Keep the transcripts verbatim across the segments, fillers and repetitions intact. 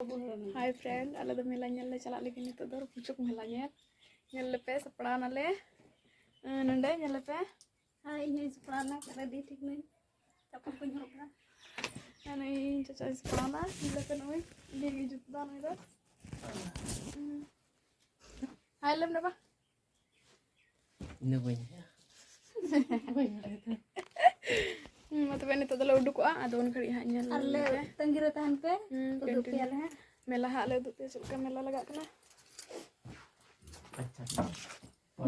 Hi friend, ᱟᱞᱮ ᱫᱚ ᱢᱮᱞᱟ ᱧᱮᱞ ᱞᱮ ᱪᱟᱞᱟᱜ ᱞᱟᱹᱜᱤᱫ ᱱᱤᱛᱚᱜ ᱫᱚ ᱯᱩᱪᱩᱠ ᱢᱮᱞᱟ ᱧᱮᱞ᱾ ᱧᱮᱞ ᱞᱮᱯᱮ, ᱥᱟᱯᱲᱟᱣ ᱱᱟᱞᱮ᱾ ᱮᱸ, ᱱᱚᱰᱮ ᱧᱮᱞ ᱞᱮᱯᱮ᱾ ᱦᱮᱸ, ᱤᱧ ᱦᱚᱸᱧ ᱥᱟᱯᱲᱟᱣ ᱱᱟ, ᱨᱮᱰᱤ ᱴᱷᱤᱠ ᱱᱟᱹᱧ᱾ ᱪᱟᱯᱚᱞ ᱠᱚᱧ ᱦᱚᱨᱚᱜ ᱠᱮᱫᱟ᱾ ᱟᱨ ᱱᱩᱭ ᱤᱧ ᱪᱟᱪᱟᱧ ᱥᱟᱯᱲᱟᱣ ᱱᱟ, ᱧᱮᱞ ᱞᱮᱯᱮ ᱱᱩᱭ, ᱰᱷᱮᱨ ᱜᱮ ᱡᱩᱛ ᱫᱟ ᱱᱩᱭ ᱫᱚ᱾ ᱦᱟᱭ ᱞᱮᱢ ᱨᱮ ᱵᱟ᱾ ᱤᱧ ᱫᱚ ᱵᱟᱹᱧ ᱦᱮᱡᱼᱟ᱾ ᱦᱩᱸ, ᱢᱟ ᱛᱚᱵᱮ ᱱᱤᱛᱚᱜ ᱫᱚᱞᱮ ᱩᱰᱩᱠᱚᱜᱼᱟ, ᱟᱫᱚ ᱩᱱ ᱜᱷᱟᱹᱲᱤᱡ ᱦᱟᱸᱜ ᱧᱮᱞ ᱟᱨ ᱞᱮ ᱯᱮ᱾ ᱛᱟᱺᱜᱤ ᱨᱮ ᱛᱟᱦᱮᱱ ᱯᱮ᱾ ᱦᱩᱸ, ᱩᱫᱩᱜ continue᱾ ᱯᱮᱭᱟᱞᱮ ᱦᱟᱸᱜ᱾ ᱢᱮᱞᱟ ᱦᱟᱸᱜ ᱞᱮ ᱩᱫᱩᱜ ᱯᱮᱭᱟ, ᱪᱮᱫ ᱞᱮᱠᱟ ᱢᱮᱞᱟ ᱞᱟᱜᱟᱜ ᱠᱟᱱᱟ᱾ ᱟᱪᱪᱷᱟ᱾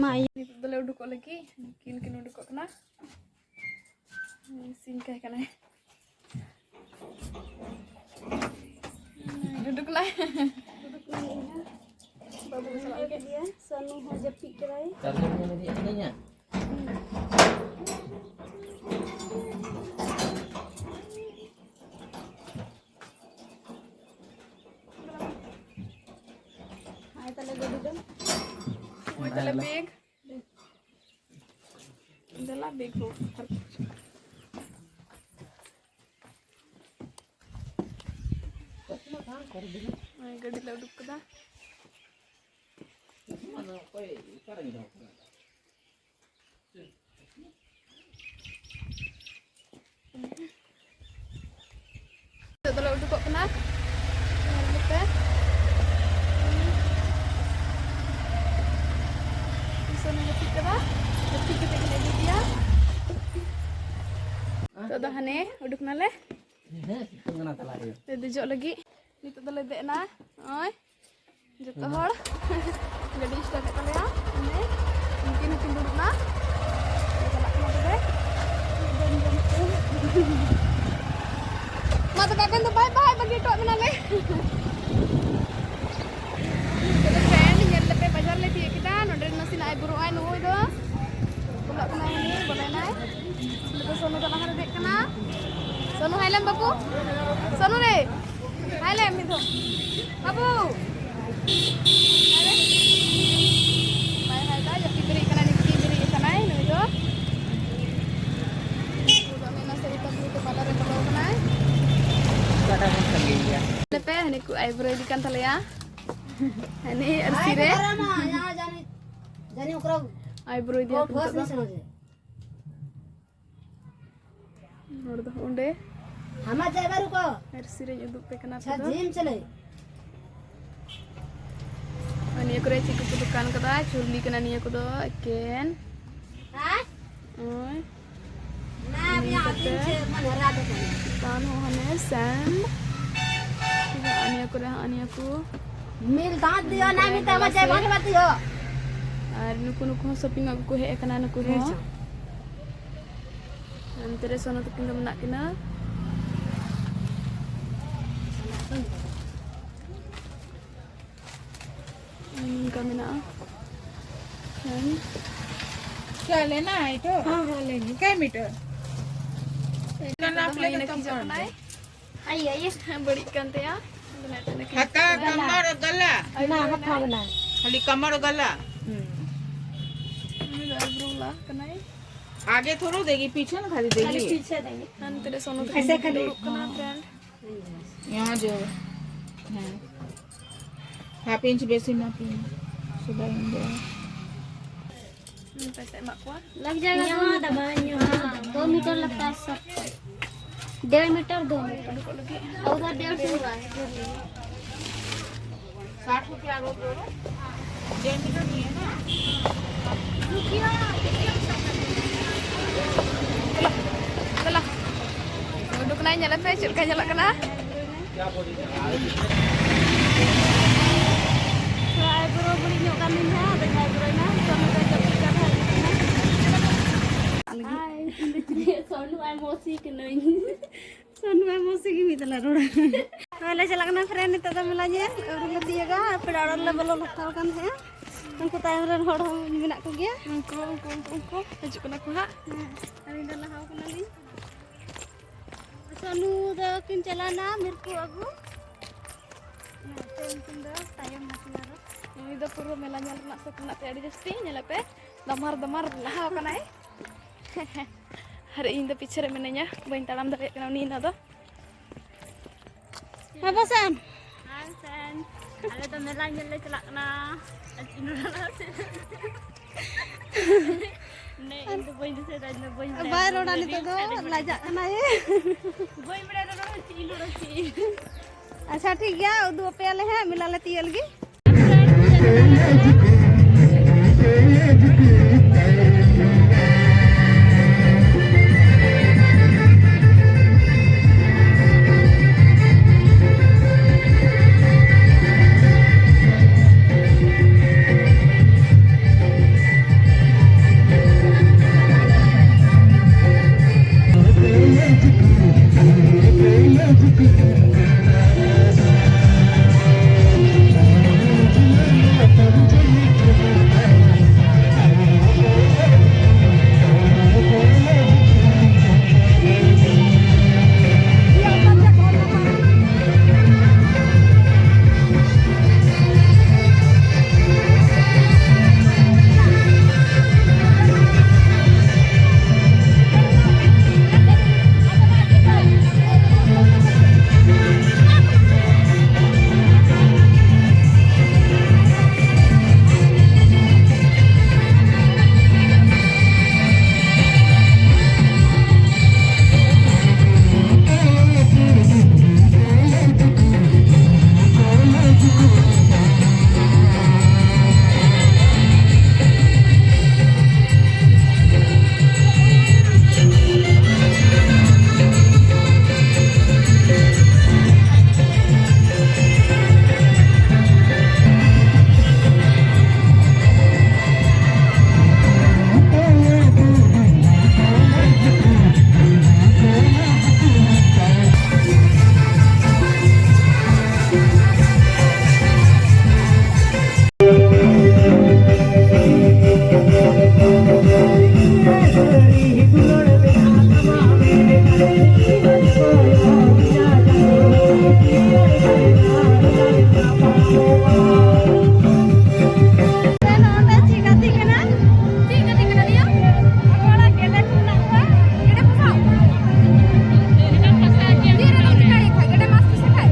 ᱢᱟ ᱤᱭᱟᱹ᱾ ᱱᱤᱛᱚᱜ ᱫᱚᱞᱮ ᱩᱰᱩᱠᱚᱜ ᱞᱟᱹᱜᱤᱫ, ᱱᱩᱠᱤᱱ ᱠᱤᱱ ᱩᱰᱩᱠᱚᱜ ᱠᱟᱱᱟ᱾ ᱥᱤᱝ ᱠᱟᱭ ᱠᱟᱱᱟᱭ᱾ ᱩᱰᱩᱠ ᱱᱟᱭ᱾ ᱩᱰᱩᱠ ᱱᱟᱭ ᱤᱧ ᱦᱚᱸ᱾ ᱵᱟᱹᱵᱩ ᱥᱟᱞᱟᱜ ᱜᱮ᱾ ᱥᱚᱱᱩ ᱦᱚᱸ ᱡᱟᱹᱯᱤᱫ ᱠᱮᱫᱟᱭ᱾ ᱪᱟᱨᱡᱟᱨ ᱠᱚ ᱤᱫᱤᱭᱮᱫ ᱛᱤᱧᱟ᱾ ᱦᱟᱭ ᱛᱟᱦᱞᱮ ᱜᱟᱹᱰᱤ ᱫᱚ᱾ ᱦᱳᱭ ᱛᱟᱦᱞᱮ ᱵᱮᱜᱽ᱾ ᱫᱮᱞᱟ ᱵᱮᱜᱽ ᱦᱳ᱾ ᱱᱚᱜᱼᱚᱭ ᱜᱟᱹᱰᱤ ᱞᱮ ᱩᱰᱩᱠ ᱠᱮᱫᱟ᱾ ᱱᱤᱛᱚᱜ ᱫᱚᱞᱮ ᱩᱰᱩᱠᱚᱜ ᱠᱟᱱᱟ᱾ ᱧᱮᱞ ᱯᱮ᱾ ᱛᱤᱥ ᱦᱚᱸ ᱡᱟᱹᱯᱤᱫ ᱠᱟᱫᱟ᱾ ᱡᱟᱹᱯᱤᱫ ᱠᱟᱛᱮ ᱜᱮᱞᱮ ᱤᱫᱤᱭᱮᱭᱟ᱾ ᱱᱤᱛᱚᱜ ᱫᱚ ᱦᱟᱱᱮ ᱩᱰᱩᱠ ᱱᱟᱞᱮ᱾ ᱦᱮᱸ, ᱥᱤᱛᱩᱝ ᱠᱟᱱᱟ ᱛᱟᱞᱟ ᱨᱮ᱾ ᱫᱮᱡᱚᱜ ᱞᱟᱹᱜᱤᱫ᱾ ᱱᱤᱛᱚᱜ ᱫᱚᱞᱮ ᱫᱮᱡ ᱮᱱᱟ᱾ ᱱᱚᱜᱼᱚᱭ᱾ ᱡᱚᱛᱚ ᱦᱚᱲ ᱜᱟᱹᱰᱤ start ᱮᱫ ᱛᱟᱞᱮᱭᱟ᱾ ᱚᱱᱮ ᱩᱱᱠᱤᱱ ᱦᱚᱸᱠᱤᱱ ᱫᱩᱲᱩᱵ ᱮᱱᱟ᱾ ᱪᱟᱞᱟᱜ ᱠᱟᱱᱟ ᱛᱚᱵᱮ᱾ ᱢᱟ ᱛᱚᱵᱮ ᱟᱵᱮᱱ ᱫᱚ bye bye, ᱵᱟᱹᱜᱤ ᱦᱚᱴᱚᱣᱟᱜ ᱵᱮᱱᱟᱞᱮ᱾ ᱛᱚᱵᱮ friend, ᱧᱮᱞ ᱞᱮᱯᱮ, ᱵᱟᱡᱟᱨ ᱞᱮ ᱛᱤᱭᱳᱜ ᱠᱮᱫᱟ᱾ ᱱᱚᱰᱮ ᱱᱟᱥᱮᱱᱟᱜ ᱮ ᱵᱚᱨᱚᱜᱼᱟᱭ ᱱᱩᱭ ᱫᱚ᱾ ᱵᱚᱞᱚᱜ ᱠᱟᱱᱟᱭ ᱩᱱᱤ, ᱵᱚᱞᱚᱭᱮᱱᱟᱭ᱾ ᱱᱚᱰᱮ ᱫᱚ ᱥᱚᱱᱩ ᱫᱚ ᱞᱟᱦᱟ ᱨᱮ ᱫᱮᱡ ᱠᱟᱱᱟ᱾ ᱥᱚᱱᱩ, ᱦᱟᱭ ᱞᱮᱢ ᱵᱟᱹᱵᱩ᱾ ᱥᱚᱱᱩ ᱨᱮ᱾ ᱦᱟᱭ ᱞᱮ ᱢᱤᱫ ᱫᱷᱟᱣ᱾ ᱵᱟᱹᱵᱩ! ᱟᱨᱮ? ᱵᱟᱭ ᱦᱟᱭ ᱫᱟ, ᱡᱟᱹᱯᱤᱫ ᱵᱮᱨᱮᱫ ᱠᱟᱱᱟᱭ, ᱱᱤᱛ ᱜᱮ ᱵᱮᱨᱮᱫ ᱠᱟᱱᱟᱭ ᱱᱩᱭ ᱫᱚ᱾ ᱩᱱᱤ ᱫᱚ ᱚᱱᱮ ᱱᱟᱥᱮ ᱮᱴᱟᱜ ᱜᱩᱨᱩ ᱫᱚ ᱯᱟᱨᱞᱟᱨ ᱨᱮ ᱵᱚᱞᱚ ᱠᱟᱱᱟᱭ᱾ ᱚᱠᱟᱴᱟᱜ ᱵᱚᱱ ᱥᱟᱺᱜᱤᱧ ᱜᱮᱭᱟ? ᱞᱮᱯᱮ, ᱦᱟᱱᱮ ᱠᱚ ᱟᱭᱵᱨᱳ ᱤᱫᱤ ᱠᱟᱱ ᱛᱟᱞᱮᱭᱟ᱾ ᱦᱟᱱᱮ ᱟᱨᱥᱤ ᱨᱮ ᱟᱭᱵᱨᱳ ᱤᱫᱤ ᱠᱚ ᱱᱤᱛᱚᱜ ᱫᱚ᱾ ᱦᱚᱲ ᱫᱚ ᱚᱸᱰᱮ ᱟᱨᱥᱤ ᱨᱮᱧ ᱩᱫᱩᱜ ᱯᱮ ᱠᱟᱱᱟ ᱟᱯᱮ ᱫᱚ᱾ ᱟᱨ ᱱᱤᱭᱟᱹ ᱠᱚᱨᱮ ᱪᱮᱫ ᱠᱚᱠᱚ ᱫᱚᱠᱟᱱ ᱠᱟᱫᱟ, ᱪᱩᱨᱞᱤ ᱠᱟᱱᱟ ᱱᱤᱭᱟᱹ ᱠᱚᱫᱚ ᱮᱠᱮᱱ᱾ ᱱᱚᱜᱼᱚᱭ᱾ ᱱᱤᱭᱟᱹ ᱠᱟᱛᱮ ᱫᱚᱠᱟᱱ ᱦᱚᱸ ᱦᱟᱱᱮ ᱥᱮᱱᱰ᱾ ᱱᱤᱭᱟᱹ ᱠᱚᱨᱮ ᱦᱚᱸ ᱱᱤᱭᱟᱹ ᱠᱚ᱾ ᱢᱤᱞ ᱫᱟᱸᱛ ᱫᱤᱭᱚ, ᱱᱤᱭᱟᱹ ᱱᱟ ᱠᱚᱨᱮ ᱢᱤᱞ ᱫᱟᱸᱛ ᱜᱟᱞᱟᱥ ᱫᱤᱭᱚ᱾ ᱟᱨ ᱱᱩᱠᱩ, ᱱᱩᱠᱩ ᱦᱚᱸ ᱥᱚᱯᱤᱝ ᱟᱹᱜᱩ ᱠᱚ ᱦᱮᱡ ᱟᱠᱟᱱᱟ, ᱱᱩᱠᱩ ᱦᱚᱸ᱾ ᱚᱱᱛᱮ ᱨᱮ ᱥᱳᱱᱩ ᱛᱟᱹᱠᱤᱱ ᱫᱚ ᱢᱮᱱᱟᱜ ᱠᱤᱱᱟ᱾ ᱱᱚᱝᱠᱟ ᱢᱮᱱᱟᱜᱼᱟ᱾ ᱦᱮᱸ᱾ क्या लेना है तो? हाँ, हाँ, लेंगे। कै मीटर? ᱱᱤᱛᱚᱜ ᱫᱚ ᱦᱩᱭᱱᱟ ᱠᱤ ᱡᱚᱠᱷᱚᱱᱟᱭ ᱟᱭᱮ, ᱟᱭᱮ᱾ ᱵᱟᱹᱲᱤᱡ ᱠᱟᱱ ᱛᱟᱭᱟ᱾ ᱟᱫᱚ ᱱᱤᱛᱚᱜ ᱫᱚ ᱠᱤ ᱦᱟᱛᱟ, ᱠᱟᱢᱟᱨ ᱟᱨ ᱜᱟᱞᱟ᱾ ᱟᱭᱵᱨᱳ ᱱᱟ, ᱦᱮᱱᱟᱜ᱾ ᱦᱟᱛᱟ ᱵᱮᱱᱟ᱾ ᱠᱷᱟᱹᱞᱤ ᱠᱟᱢᱟᱨ ᱟᱨ ᱜᱟᱞᱟ᱾ ᱦᱩᱸ᱾ ᱩᱱᱤ ᱫᱚ ᱟᱭᱵᱨᱳ ᱞᱟ ᱠᱟᱱᱟᱭ᱾ आगे थोड़ो देगी, पीछे ना खाली देगी। खाली पीछे देंगे। ᱦᱟᱱᱛᱮ ᱨᱮ ᱥᱳᱱᱩ ᱛᱟᱹᱠᱤᱱ ᱫᱩᱲᱩᱵ ᱠᱟᱱᱟ, friend᱾ यहाँ जो है, half inch बेसी ना पीन, सुबह में दो। ᱦᱩᱸ, ᱯᱚᱭᱥᱟ ᱮᱢᱟᱜ ᱠᱚᱣᱟ᱾ लग जाएगा यहाँ दो, दबा, यहाँ दो मीटर लगता है सबको। डेढ़ मीटर, दो मीटर। और उधर डेढ़ सौ हुआ है। साठ रुपया रोज जोड़ो। डेढ़ मीटर नहीं है ना। ᱫᱮᱞᱟ᱾ ᱩᱰᱩᱠ ᱱᱟᱭ, ᱧᱮᱞᱮ ᱯᱮ ᱪᱮᱫ ᱞᱮᱠᱟ ᱧᱮᱞᱚᱜ ᱠᱟᱱᱟ᱾ ᱛᱷᱚᱲᱟ ᱟᱭᱵᱨᱳ ᱵᱟᱹᱲᱤᱡ ᱧᱚᱜ ᱠᱟᱱ ᱛᱤᱧᱟ, ᱟᱫᱚᱧ ᱟᱭᱵᱨᱳᱭ ᱱᱟ᱾ ᱥᱳᱱᱩ ᱫᱚ ᱡᱚᱵ ᱴᱷᱤᱠᱟ ᱫᱷᱟᱨ ᱜᱮ ᱠᱟᱱᱟ᱾ ᱦᱟᱭ, ᱤᱧ ᱫᱚ ᱪᱤᱞᱤ? ᱥᱳᱱᱩ ᱟᱭ ᱢᱚᱥᱤ ᱠᱟᱹᱱᱟᱹᱧ᱾ ᱥᱳᱱᱩ ᱟᱭ ᱢᱚᱥᱤ ᱜᱮ ᱢᱤᱫ ᱛᱟᱞᱟ ᱨᱚᱲᱟ᱾ ᱦᱳᱭ, ᱞᱮ ᱪᱟᱞᱟᱜ ᱠᱟᱱᱟ friend, ᱱᱤᱛᱚᱜ ᱫᱚ ᱢᱮᱞᱟ ᱧᱮᱞ᱾ ᱟᱹᱣᱨᱤ ᱞᱮ ᱛᱤᱭᱳᱜᱟ, ᱯᱮᱲᱟ ᱚᱲᱟᱜ ᱨᱮᱞᱮ ᱵᱚᱞᱚ ᱦᱟᱛᱟᱲ ᱠᱟᱱ ᱛᱟᱦᱮᱸᱜᱼᱟ᱾ ᱩᱱᱠᱩ ᱛᱟᱭᱚᱢ ᱨᱮᱱ ᱦᱚᱲ ᱦᱚᱸ ᱢᱮᱱᱟᱜ ᱠᱚᱜᱮᱭᱟ᱾ ᱩᱱᱠᱩ, ᱩᱱᱠᱩ, ᱩᱱᱠᱩ, ᱩᱱᱠᱩ ᱦᱤᱡᱩᱜ ᱠᱟᱱᱟ ᱠᱚ ᱦᱟᱸᱜ᱾ ᱦᱮᱸ, ᱟᱹᱞᱤᱧ ᱫᱚ ᱞᱟᱦᱟᱣ ᱠᱟᱱᱟᱞᱤᱧ᱾ ᱥᱳᱱᱩ ᱫᱚ ᱠᱤᱱ ᱪᱟᱞᱟᱣᱱᱟ ᱢᱤᱨᱠᱩ ᱟᱹᱜᱩ᱾ ᱦᱮᱸ, ᱛᱚ ᱩᱱᱠᱤᱱ ᱫᱚ ᱛᱟᱭᱚᱢ ᱱᱟᱠᱤᱱ ᱟᱨᱚ᱾ ᱩᱱᱤ ᱫᱚ ᱯᱩᱨᱟᱹ ᱢᱮᱞᱟ ᱧᱮᱞ ᱨᱮᱱᱟᱜ ᱥᱚᱠ ᱢᱮᱱᱟᱜ ᱛᱟᱭᱟ ᱟᱹᱰᱤ ᱡᱟᱹᱥᱛᱤ᱾ ᱧᱮᱞᱮ ᱯᱮ, ᱫᱟᱢᱟᱨ ᱫᱟᱢᱟᱨ ᱞᱟᱦᱟᱣ ᱠᱟᱱᱟᱭ᱾ ᱟᱨ ᱤᱧ ᱫᱚ ᱯᱤᱪᱷᱮ ᱨᱮ ᱢᱤᱱᱟᱹᱧᱟ, ᱵᱟᱹᱧ ᱛᱟᱲᱟᱢ ᱫᱟᱲᱮᱭᱟᱜ ᱠᱟᱱᱟ ᱩᱱᱤ ᱦᱤᱞᱳᱜ ᱫᱚ᱾ ᱵᱟᱵᱟ ᱥᱟᱱ᱾ ᱦᱮᱸ ᱥᱮᱱ᱾ ᱟᱞᱮ ᱫᱚ ᱢᱮᱞᱟ ᱧᱮᱞ ᱞᱮ ᱪᱟᱞᱟᱜ ᱠᱟᱱᱟ᱾ ᱟᱨ ᱪᱤᱱᱩ ᱨᱟᱱᱟ ᱥᱮ᱾ ᱱᱮ, ᱤᱧ ᱫᱚ ᱵᱟᱹᱧ ᱫᱤᱥᱟᱹᱭᱮᱫᱟ, ᱤᱧ ᱫᱚ ᱵᱟᱹᱧ ᱵᱟᱲᱟᱭᱟ᱾ ᱵᱟᱭ ᱨᱚᱲᱟ ᱱᱤᱛᱚᱜ ᱫᱚ, ᱞᱟᱡᱟᱜ ᱠᱟᱱᱟᱭ᱾ ᱵᱟᱹᱧ ᱵᱟᱲᱟᱭᱟ ᱨᱚᱲ ᱦᱚᱸ ᱪᱮᱫ ᱤᱧ ᱨᱚᱲᱟ ᱪᱮᱫ᱾ ᱟᱪᱪᱷᱟ, ᱴᱷᱤᱠ ᱜᱮᱭᱟ, ᱩᱫᱩᱜ ᱟᱯᱮᱭᱟᱞᱮ ᱦᱟᱸᱜ, ᱢᱮᱞᱟ ᱞᱮ ᱛᱤᱭᱳᱜ ᱞᱮᱜᱮ᱾ ᱪᱮᱫ ᱜᱟᱛᱮ ᱠᱟᱱᱟ ᱱᱤᱭᱟᱹ? ᱦᱚᱲᱟᱜ ᱜᱮᱰᱮ ᱠᱚ ᱢᱮᱱᱟᱜ ᱠᱚᱣᱟ, ᱜᱮᱰᱮ ᱯᱚᱥᱟᱣ᱾ ᱪᱮᱫ ᱨᱮ ᱵᱟᱝ ᱪᱮᱠᱟᱭ ᱠᱷᱟᱡ, ᱜᱮᱰᱮ ᱢᱟᱥ ᱯᱤᱥ ᱠᱷᱟᱡ᱾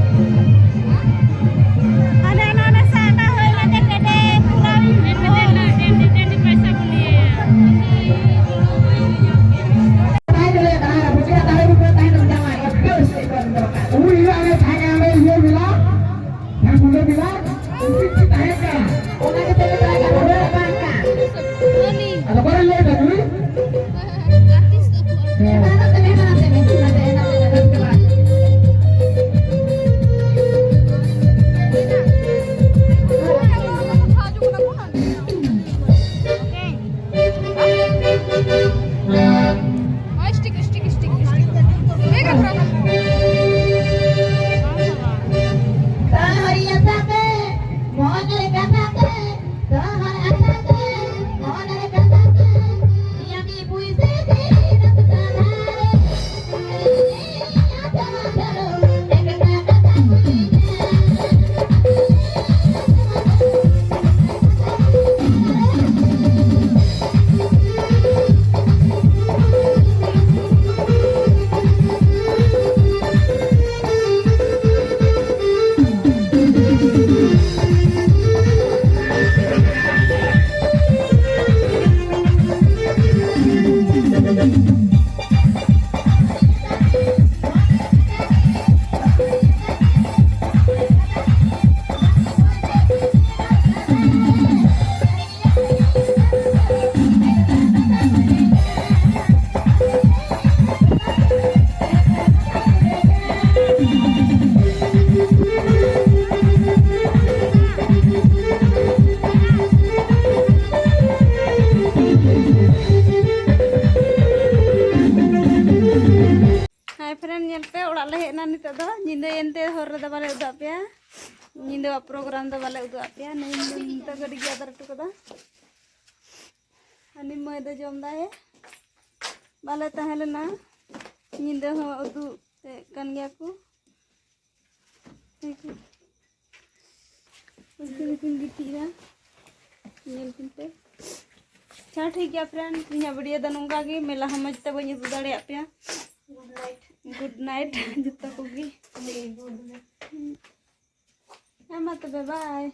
ᱧᱤᱫᱟᱹᱣᱟᱜ ᱯᱨᱳᱜᱨᱟᱢ ᱫᱚ ᱵᱟᱞᱮ ᱩᱫᱩᱜ ᱟᱫ ᱯᱮᱭᱟ᱾ ᱱᱤᱢ ᱱᱤᱛᱚᱜ ᱜᱟᱹᱰᱤ ᱜᱮ ᱟᱫᱮᱨ ᱦᱚᱴᱚ ᱠᱟᱫᱟ᱾ ᱟᱨ ᱱᱤᱢ ᱢᱟᱹᱭ ᱫᱚ ᱡᱚᱢ ᱫᱟᱭ᱾ ᱵᱟᱞᱮ ᱛᱟᱦᱮᱸ ᱞᱮᱱᱟ ᱧᱤᱫᱟᱹ ᱦᱚᱸ, ᱩᱫᱩᱜ ᱮᱫ ᱠᱟᱱ ᱜᱮᱭᱟ ᱠᱚ᱾ ᱩᱱᱠᱤᱱ ᱫᱚᱠᱤᱱ ᱜᱤᱛᱤᱡ ᱮᱱᱟ᱾ ᱧᱮᱞ ᱠᱤᱱ ᱯᱮ᱾ ᱟᱪᱪᱷᱟ, ᱴᱷᱤᱠ ᱜᱮᱭᱟ friend, ᱛᱮᱦᱮᱧᱟᱜ video ᱫᱚ ᱱᱚᱝᱠᱟ ᱜᱮ᱾ ᱢᱮᱞᱟ ᱦᱚᱸ ᱢᱚᱡᱽ ᱛᱮ ᱵᱟᱹᱧ ᱩᱫᱩᱜ ᱫᱟᱲᱮᱭᱟᱜ ᱯᱮᱭᱟ᱾ Good night᱾ Good night ᱡᱚᱛᱚ ᱠᱚᱜᱮ᱾ Good night᱾ ᱦᱮᱸ ᱢᱟ ᱛᱚᱵᱮ, bye᱾